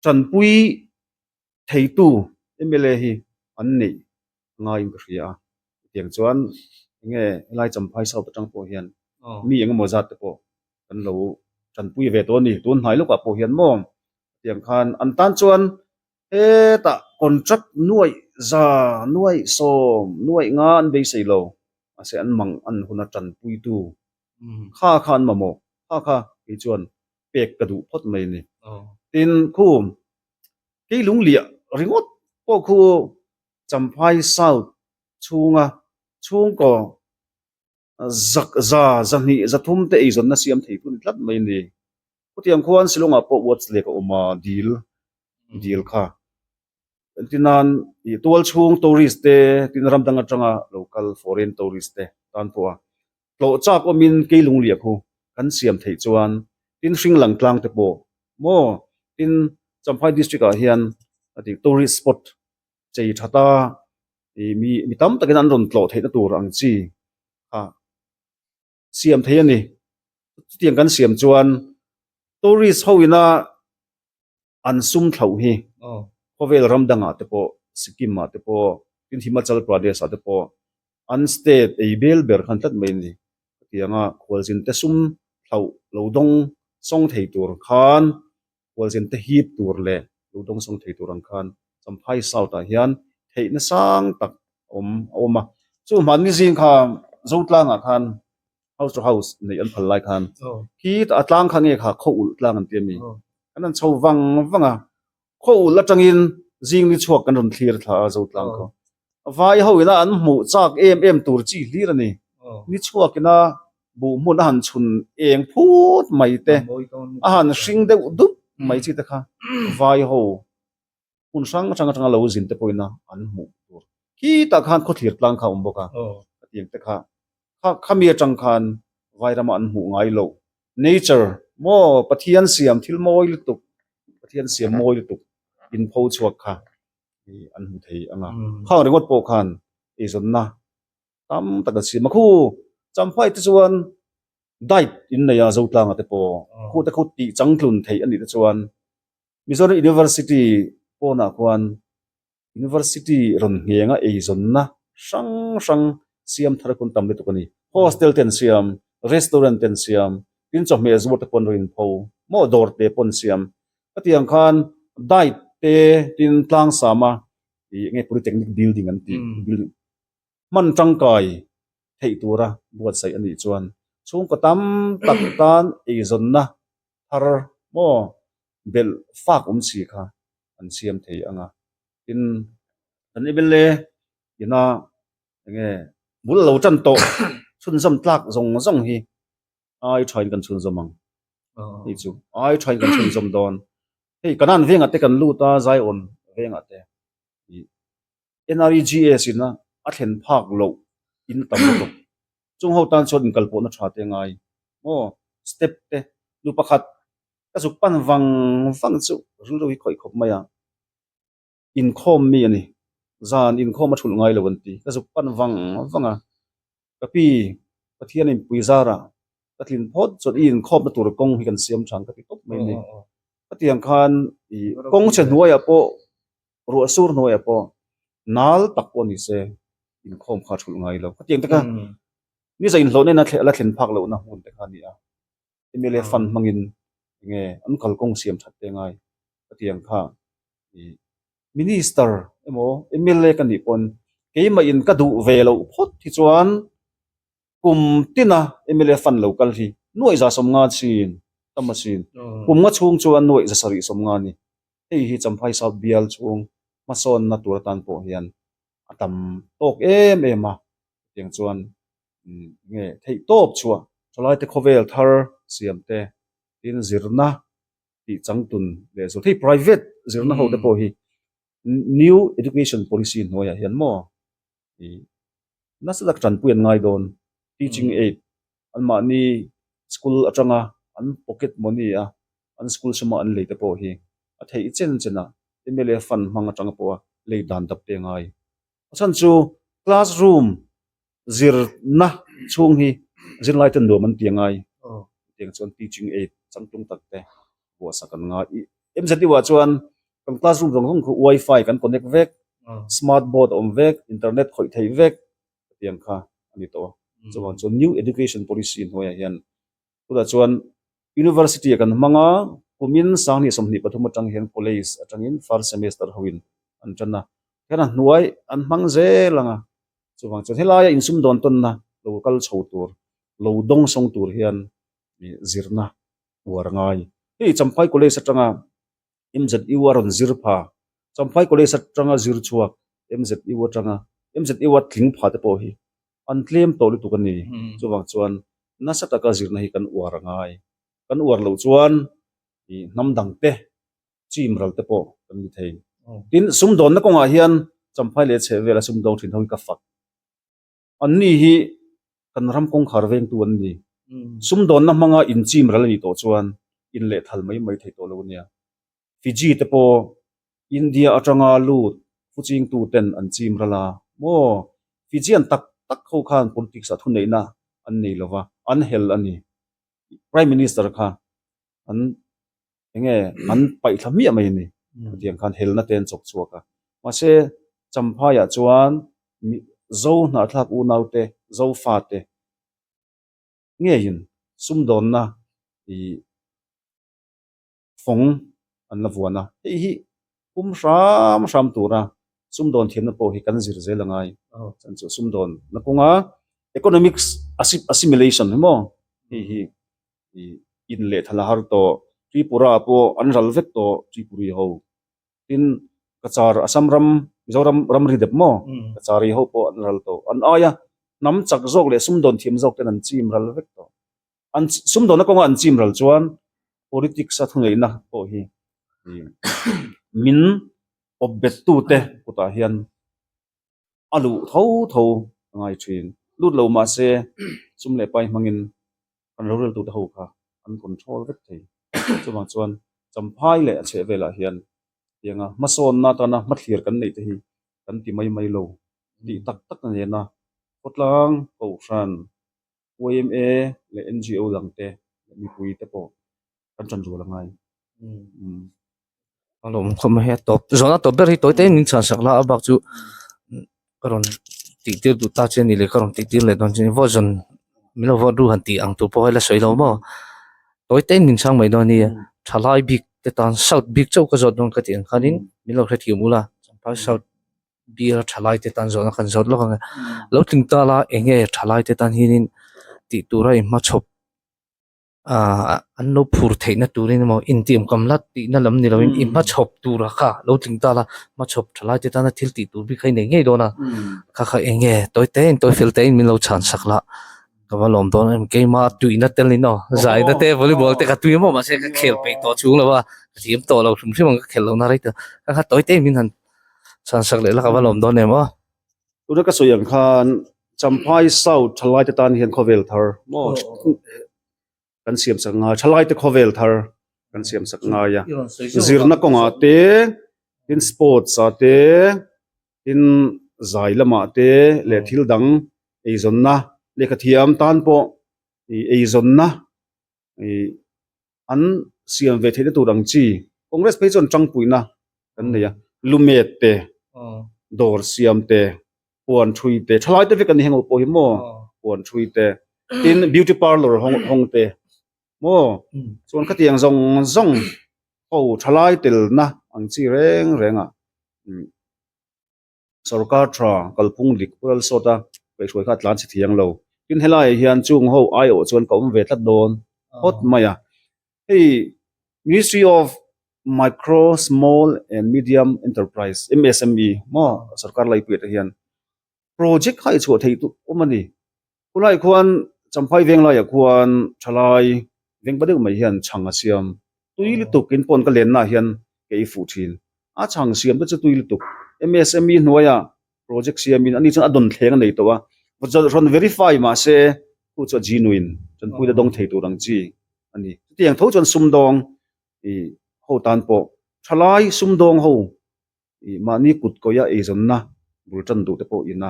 tanpui theitu. mla hi an neih a ngaiin ka hria a. Chutiang chuan enge helai Champhai South atang pawh hian mi engemaw zat te pawh kan lo tanpui ve tawh a ni. Tun hnai lawkah pawh hian maw tiang khan an tan chuan hetah contract nuaih za nuaih sawm nuaih nga an beisei lo mahse an mang an huna tanpuitu kha kha an mamawh kha kha kei chuan pek ka duh phawt mai a ni. Tin khu kei lungliah ringawt pawh khu Champhai South chhunga chhungkaw zak za zahnih zathum te eizawnna siam thei tu ni tlat mai a ni. Khutiang khuan Shillong ah pawh Watts lake a awm a, dil dil kha. Engtinan ih tual chhung tourist te tin ram dang atanga lo kal foreign tourist te tan pawh a tlawh chak awmin Keilungliah khu kan siam theih chuan tin hring lang tlang te pawh maw tin Champhai district ah hian a tih tourist spot chei tha ta ih mi mi tam takin an rawn tlawh theihna tur ang chi kha siam thei a ni. Chutiang kan siam chuan tourist ho ina an sum thlauh hi khawvel ram dangah te pawh Sikkim ah te pawh tin Himachal Pradesh ah te pawh an state ei bel ber khan tlat mai a ni. Chutianga khualzin te sum thlauh lo dawng sawng thei tur khan khualzin te hip tur leh lo dawng sawng thei tur ang khan Champhai South ah hian theihna sang tak awm a awm a. Chu hmanni zing kha Zotlangah khan house to house neih an phal lai khan khi a tlang kha nge kha khaw ulh tlang an ti a mi. Kan han chho vang vang a, khaw ulh atangin zing ni chhuak kan rawn thlir thla a Zotlang khaw. Vai ho ina an hmuh chak em em tur chi hlir a ni. Ni chhuak ina buh hmun a han chhun eng phut mai te, a han hring deuh dup mai chi te kha vai ho hmun hrang hrang atanga lo zin te pawhin a an hmuh tur. Khitah khan khawthlir tlang kha a awm bawk a, hetiang te kha kha khami atang khan vai rama an hmuh ngai loh nature maw Pathian siam thil mawi lutuk Pathian siam mawi lutuk in pho chhuak kha ih an hmu thei ang a. Khang ringawt pawh khan eizawnna tam tak a siam a khu Champhai te chuan diet in nei a Zotlanga te pawh khu te khu tih changtlun theih a nih te chuan Mizoram University pawnah khuan University rawn nghenga eizawnna hrang hrang siam thar kun tam lutuk a ni. Hostel te an siam, restaurant te an siam, tin chawhmeh zuar te pawh an rawn inpho, maw dawr te pawh an siam. Hetiang khan diet te tin tlangsama ih nge polytechnic building an tih building hman tangkai theih tura buatsaih a nih chuan chhungkaw tam tak tan eizawnna thar maw belh fak awm si kha an siam thei ang a. Tin, kan MLA ina enge bul lo tan tawh chhunzawm tlak zawng zawng hi ai thain kan chhunzawm ang. Hei chu ai thain kan chhunzawm dawn. Hei Kanan vengah te kan lut a, Zion vengah te ih NREGS in a a thlen phak loh in tam lutuk. Chung ho tan chuan inkal pawhna tha te ngai maw step te nu pakhat ka zuk pan vang vang chu rilru hi khawih khawp mai a, inkhawm mi a ni zan inkhawm a thulh ngai lo an ti ka zuk pan vang vang a ka pi Pathian inpui zarah ka tlin phawt chuan i inkhawmna tur kawng hi kan siam than ka ti tawp mai a ni. Hetiang khan ih kawng chhe hnuaiah pawh ruah sur hnuaiah pawh nal tak pawh ni se inkhawm kha a thulh ngai lo. Khatiang te kha ni za inhlawh nena la thlen phak lohna hmun te kha a ni a, MLA fund hmangin enge an kalkawng siam that te ngai khatiang kha ih minister emaw MLA ka nih pawn keimah in ka duh ve loh phawt hi chuan Kum tina mla fund lo kal hi nuaih 150 chin tam a chin. Kum nga chhung chuan nuaih 750 a ni. Hei hi Champhai South bial chhung hmasawnna tur atan pawh hian a tam tawk em em a. Chutiang chuan nge theih tawp chhuah thalaite khawvel thar siam te tin zirna tih changtun leh zawh thei private zirna ho te pawh hi new education policy hnuaiah hian maw ih nasa tak tanpui an ngai dawn teaching aid an mahni school atanga an pocket money a an school suma an lei te pawh hi a theih chen chen a mla fund hmang atanga pawha lei dan dap te a ngai a chhan chu classroom zirna chhung hi zirlai ten nuam an ti a ngai tiang chuan teaching aid changtlung tak te buahsak an ngai mzu ah chuan kan classroom zawng zawng khu wifi kan connect vek. Smart board a awm vek, internet khawih theih vek tiang kha a ni tawh a. Chuvang chuan new education policy hnuaiah hian tunah chuan university ah kan hmang a, kumin sanghnih 23 atang hian college atangin first semester hoin an tan a, hian a hnuai an hmang zel ang a. Chuvang chuan helaia insumdawn tawnna lo kal chho tur, lo dawng sawng tur hian zirna uar a ngai. Hei Champhai College atanga MZU a rawn zir pha, Champhai College atanga zir chhuak MZU atanga MZU a tling pha te pawh hi an tlem tawh lutuk a ni. Chuvang chuan nasa taka zirna hi kan uar a ngai. Kan uar loh chuan hnam dang te chim ral te pawh kan ni thei. Tin, sumdawnna kawngah hian Champhai leh chhehvela sumdawng thin ho hi ka fak. Anni hi kan ram kawngkhar vengtu an ni. Sumdawnna hmanga inchim ral a nih tawh chuan inlehthal mai mai thei tawh lo a nia. Fiji te pawh India atanga lut fuchingtu ten an chim ral a maw? Fijian tak tak ho khan politics ah thuneihna an nei lo va, an hel a ni. Prime Minister kha an enge an paihthla hmiah mai a ni. Chutiang khan helna te an chawk chhuak a. Mahse, Champhaiah chuan Zo hnahthlak unaute, Zofate ngeiin sumdawnna ih fawng an la vuan a. Hei hi pum hram hram tura sumdawn thiamna pawh hi kan zir zel a ngai. Chuan chu sumdawnna kawnga economics assimilation hi maw hei hi ih in leh thala har tawh Tripura pawh an ral vek tawh Tripuri ho. Tin Cachar Assam ram Mizoram ramri dep maw Cachari ho pawh an ral tawh. An aia hnam chak zawk leh sumdawn thiam zawk ten an chim ral vek tawh. An sumdawnna kawnga an chim ral chuan politics a thuneihna pawh hi min awp bet tute kutah hian a luh tho tho a ngai thin. Lut lo mahse sum leh pai hmangin kan roreltute ho kha an control vek thei. Chuvang chuan Champhai leh a chheh velah hian tianga hmasawnna atana hmathlir kan neih te hi kan ti mai mai lo tih tak tak a nena khawtlang kohhran YMA leh NGO dang te leh mipui te pawh kan ṭan rual a ngai. A lawm khawp mai a tawp zawhna tawp ber hi tawi te min chhan sak la a bak chu ka rawn tih tir duh ta che a ni leh ka rawn tih tir leh dawn che a ni vote zawn min lo vote ru han tih ang tur pawh hi la sawi lo maw tawi te in min chhang mai dawn a nia thalai bik te tan south bik chauh ka zawt dawn ka tih ang khanin min lo hrethiam ula champhai south bial thalai te tan zawhna kan zawt lawk ang e lo tling ta la eng nge thalai te tan hianin tih tura inhmachhawp Ahh an lo phur theihna turin emaw intiam kam la tihna lam ni loin i hmachhawp tura kha lo tling ta la hmachhawp thalai te tana thil tih tur bik kha i nei ngei dawn a kha kha eng nge tawi te in tawi fel te in min lo chhan sak la ka va lawm dawn em keima tuihna tel in aw zaina te volleyball te ka tui maw mahse ka khel peih tawh chhung lo a ka thiam tawh lo hrim hrim ang ka khel lo na rei ta kha kha tawi te in min han chhan sak leh la ka va lawm dawn em aw. Tuna ka sawi ang khan Champhai South thalai te tan hian khawvel thar maw kan siam sak ngai thalai te khawvel thar kan siam sak ngai a zirna kawngah te tin sports ah te tin zai lamah te leh thil dang eizawnna lehkha thiam tan pawh ih eizawnna ih an siam ve theihna tur ang chi Congress phei chuan tangpuina kan nei a lumet te dawr siam te puan thui te thalai te vek an ni heng ho pawh hi maw puan thui te tin beauty parlour hawng hawng te maw chuan khatiang zawng zawng ho thalai telna ang chi reng reng a Sorkar tha kalphung dik pural sawt a kaihhruai kha a tlan chhe thiang lo. Tin helaiah hian chung ho aiawh chuan ka awm ve tlat dawn phawt mai a. Hei Ministry of Micro, Small and Medium Enterprise, MSME, maw sorkar laipuiah te hian project kha i chhuah theih duh awm a ni. Khulaiah khuan Champhai veng laiah khuan thalai veng pa deuh mai hian chhang a siam. Tui lutuk in pawn ka lenna ah hian ka ei fuh thin. A chhang siam te chu tui lutuk. MSME hnuaiah project siamin ani chuan a dawn thleng a nei tawh a. Rawn verify mahse khu chu a genuine tanpuina dawng thei tur ang chi a ni. Chutiang tho chuan sumdawng ih ho tan pawh thalai sumdawng ho ih mahni kut kawia eizawnna bul tan duh te pawh ina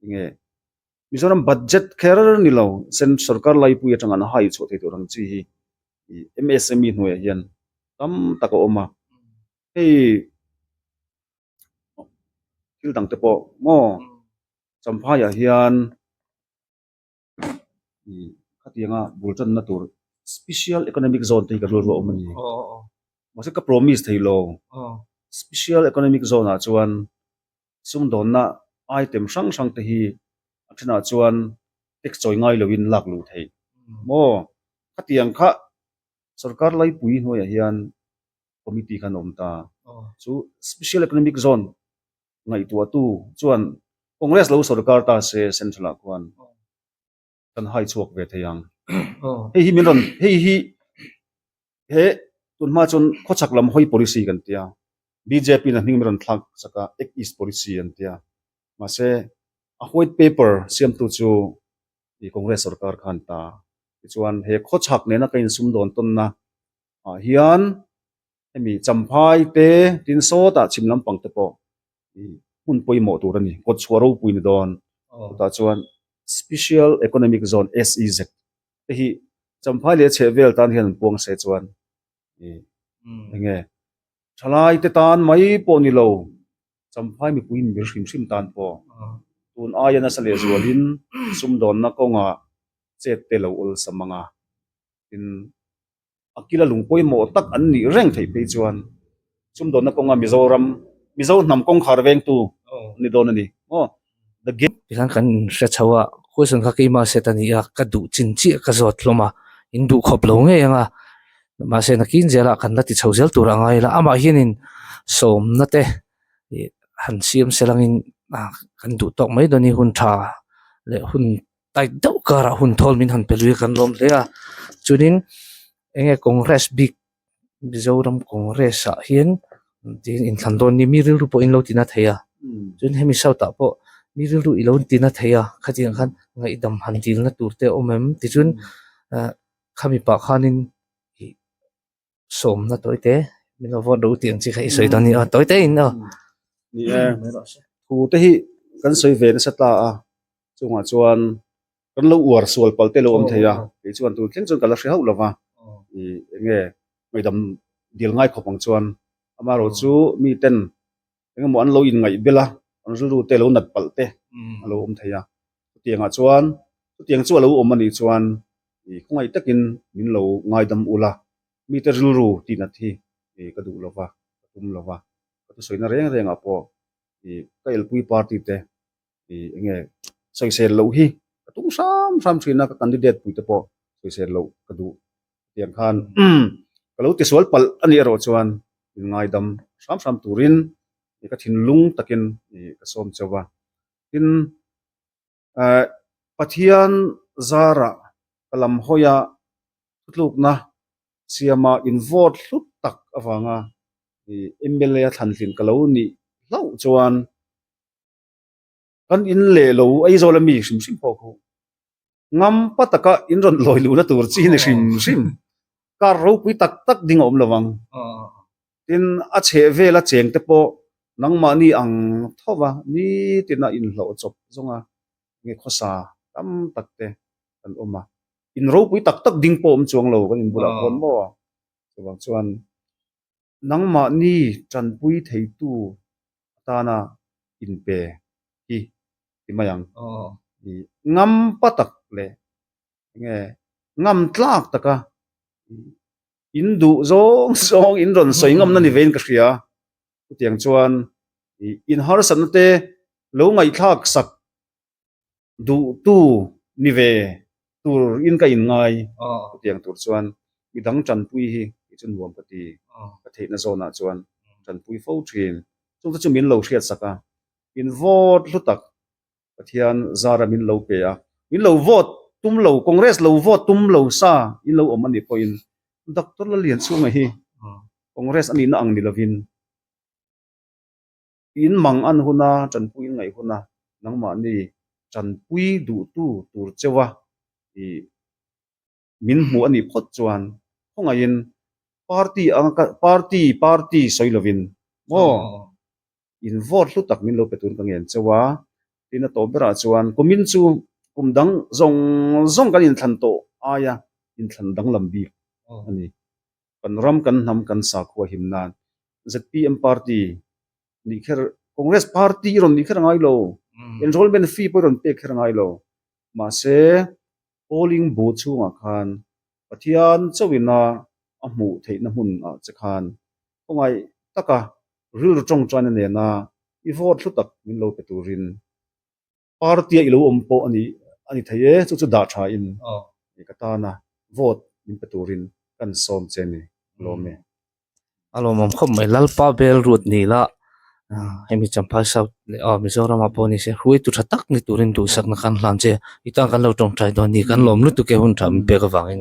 enge Mizoram budget kher ni lo sen sorkar laipui atanga an hai chhuah thei tur ang chi hi ih MSME hnuaiah hian tam tak a awm a hei. Thil dang te pawh maw Champhaiah hian ih khatianga bul tanna tur special economic zone te hi ka rilru a awm a ni. Mahse ka promise thei lo. Special economic zone ah chuan sumdawnna item hrang hrang te hi a thenah chuan tax chawi ngai loin lak luh theih maw? Khatiang kha sorkar laipui hnuaiah hian committee khan a awm ta. Chu special economic zone ngaihtuahtu chuan Congress lo sorkar ta se central ah khuan kan hai chhuak ve thei ang. Hei hi min rawn hei hi he tunhma chuan khawchhak lam hawi policy kan tia bjp in a hming min rawn thlak sak a act east policy an tia mahse a white paper siamtu chu i Congress sorkar khan ta tichuan he khawchhak nena ka insumdawn tawnna ah hian hemi Champhai te tin sawtah chhim lampang te pawh hmun pawimawh tur a ni kawt chhuah ropui ni dawn chutah chuan Special Economic Zone SEZ te hi Champhai leh a chheh vel tan hian an puang se chuan eng nge thalai te tan mai pawh ni lo Champhai mipui in mir hrim hrim tan pawh tun aia nasa leh zualin sumdawnna kawngah chet te lo awlsam ang a tin a kila lung pawimawh tak an nih reng theih phei chuan sumdawnna kawnga Mizoram Mizo hnam kawngkhar vengtu an ni dawn a ni maw the game Tikhan kan inhre chho a, question kha keimah set a ni a, ka duh chin chiah ka zawt hlawm a, in duh khawp lo ngei ang a, mahse nakin zelah kan la ti chho zel tur a ngai la, amah hianin sawmna te ih han siam se langin ah kan duh tawk mai dawn i hun tha leh hun tight deuh karah hun thawl min han pe lui a kan lawm hle a chuanin eng nge congress bik Mizoram congress ah hian tiin inthlan dawn ni mi rilru pawh in lo tina thei a chuan hemi south ah pawh mi rilru i lo tina thei a khatiang khan ngaihdam han dilna tur te a awm em tichuan ah khami pah khanin ih sawmna tawi te min lo vote ro tih ang chi kha i sawi dawn a ni a tawi te in aw. Ni e, thu te hi kan sawi ve nasa ta a, chungah chuan kan lo uar sual pal te lo awm thei a, kei chuan tun thleng chuan ka la hre hauh lo va, i eng nge ngaihdam dil ngai khawp ang chuan amaherawh chu mi ten eng emaw an lo inngaih bel a, an rilru te lo nat palh te a lo awm thei a, chutiangah chuan chutiang chu a lo awm a nih chuan ih khawngaih takin min lo ngaidam ula, mite rilru tih nat hi ih ka duh lo va, ka tum lo va, ka thusawina reng rengah pawh ih ka elpui party te ih eng nge sawisel loh hi ka tum hram hram thin a, ka candidate pui te pawh sawisel loh ka duh. Tiang khan ka lo tisual palh a nih erawh chuan min ngaidam hram hram turin ka thinlung takin ka sawm chauh a. Tin, Pathian zarah ka lam hawia thutlukna siama in vote hlut tak avanga mla a thlantlin ka lo nih hlauh chuan Kan in leh lo Aizawl ami hrim hrim pawh khu ngam pa taka in rawn lawi luhna tur chi ni hrim hrim car ropui tak tak ding a awm lo ang. Tin a chheh vel a cheng te pawh nangmahni ang tho va nitin a inhlawh chawp zawng a nge khawsa tam tak te kan awm a. In ropui tak tak ding pawh awm chuang lo kan inbulah khawn maw? Chuvang chuan Nangmahni tanpui theitu atana inpe hi ti mai ang. I ngam pa tak leh enge ngam tlak taka in duh zawng zawng in rawn sawi ngamna ni vein ka hria. Chutiang chuan i inharsatna te lo ngaihthlak sak duhtu ni ve tur in ka inngai chutiang tur chuan midang tanpui hi kei chu nuam ka ti ka theihna zawnah chuan tanpui fo thin chungte chu min lo hriat sak a in vote hlu tak Pathian zara min lo pe a min lo vote tum lo Congress lo vote tum lo sa in lo awm a nih pawhin Doctor Lallianchhunga hi Congress a nihna ang ni lovin In mang an huna tanpui in ngaih huna nangmahni tanpui duhtu tur cheuha ih min hmuh a nih phawt chuan khawngaihin party anga ka party party sawi lovin maw in vote hlu tak min lo pe tur ka ngen cheuh a tin a tawp berah chuan kumin chu kum dang zawng zawng kan inthlan tawh aia inthlan danglam bik a ni. Kan ram kan hnam kan sakhua him nan zpm party nih kher Congress party i rawn nih kher a ngai lo, enrollment fee pawh i rawn pek kher a ngai lo. Mahse, polling booth chhungah khan Pathian chauhina a hmuh theihna hmunah che khan khawngaih taka rilru tawngtaina nena i vote hlu tak min lo pe turin Party-a i lo awm pawh a ni a ni thei e, chu chu dah tha in ka tana vote min pe turin kan sawm che ni lawm e. A lawmawm khawp mai, Lalpa bel ruat ni la, hemi Champhai South leh aw Mizoramah pawh ni se hruaitu tha tak ni turin duhsakna kan hlan che, i tan kan lo tawngtai dawn ni, kan lawm lutuk e hun tha min pek avangin.